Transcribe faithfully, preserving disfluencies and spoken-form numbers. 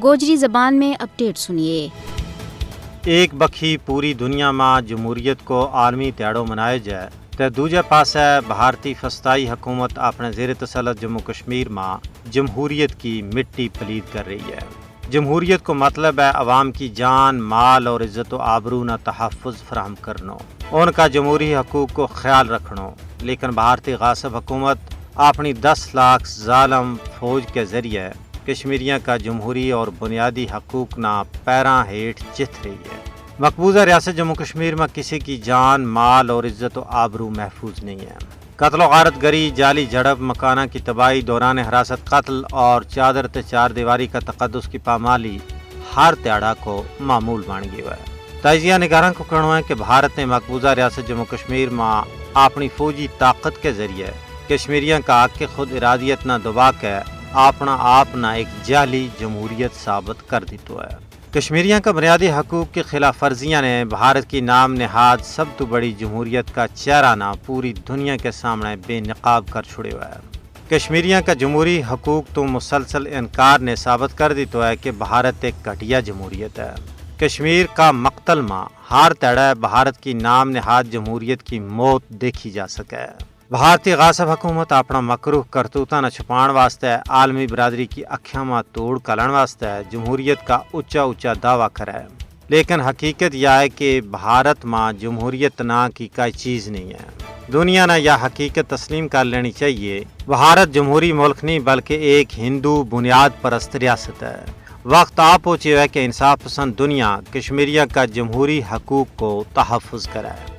گوجری زبان میں اپڈیٹ سنیے۔ ایک بکھی پوری دنیا ما جمہوریت کو عالمی تیاڑو منائے جائے، تے دوجے پاسے بھارتی فستائی حکومت اپنے زیر تسلط جموں کشمیر ما جمہوریت کی مٹی پلید کر رہی ہے۔ جمہوریت کو مطلب ہے عوام کی جان، مال اور عزت و آبرو نا تحفظ فراہم کرنو، ان کا جمہوری حقوق کو خیال رکھنو۔ لیکن بھارتی غاصب حکومت اپنی دس لاکھ ظالم فوج کے ذریعے کشمیریاں کا جمہوری اور بنیادی حقوق نا پیراں ہیٹھ چتھ رہی ہے۔ مقبوضہ ریاست جموں کشمیر ما کسی کی جان، مال اور عزت و آبرو محفوظ نہیں ہے۔ قتل و غارت گری، جعلی جھڑپ، مکاناں کی تباہی، دوران حراست قتل اور چادر تے چار دیواری کا تقدس کی پامالی ہر تیاڑا کو معمول بن گیو ہے۔ تجزیہ نگاراں کو کہنو ہے کہ بھارت نے مقبوضہ ریاست جموں کشمیر ما اپنی فوجی طاقت کے ذریعے کشمیریاں کا حق خود ارادیت نا دبا کے اپنا آپ نا ایک جعلی جمہوریت ثابت کر دیتو ہے۔ کشمیریاں کا بنیادی حقوق کی خلاف ورزیاں نے بھارت کی نام نہاد سب تو بڑی جمہوریت کا چہرہ نا پوری دنیا کے سامنے بے نقاب کر چھڑیو ہے۔ کشمیریاں کا جمہوری حقوق تو مسلسل انکار نے ثابت کر دیتو ہے کہ بھارت ایک گھٹیا جمہوریت ہے۔ کشمیر کا مقتل ما ہر تیڑے بھارت کی نام نہاد جمہوریت کی موت دیکھی جا سکے۔ بھارتی غاصب حکومت اپنا مکروہ کرتوتاں نا چھپان واسطے عالمی برادری کی اکھیاں ما توڑ کلن واسطے جمہوریت کا اچا اچا دعوی کرے۔ لیکن حقیقت یا ہے کہ بھارت ما جمہوریت نا کی کائی چیز نہیں ہے۔ دنیا نا یا حقیقت تسلیم کر لینی چاہیے۔ بھارت جمہوری ملک نہیں بلکہ ایک ہندو بنیاد پرست ریاست ہے۔ وقت آ پہنچیو ہے کہ انصاف پسند دنیا کشمیریاں کا جمہوری حقوق کو تحفظ کرے۔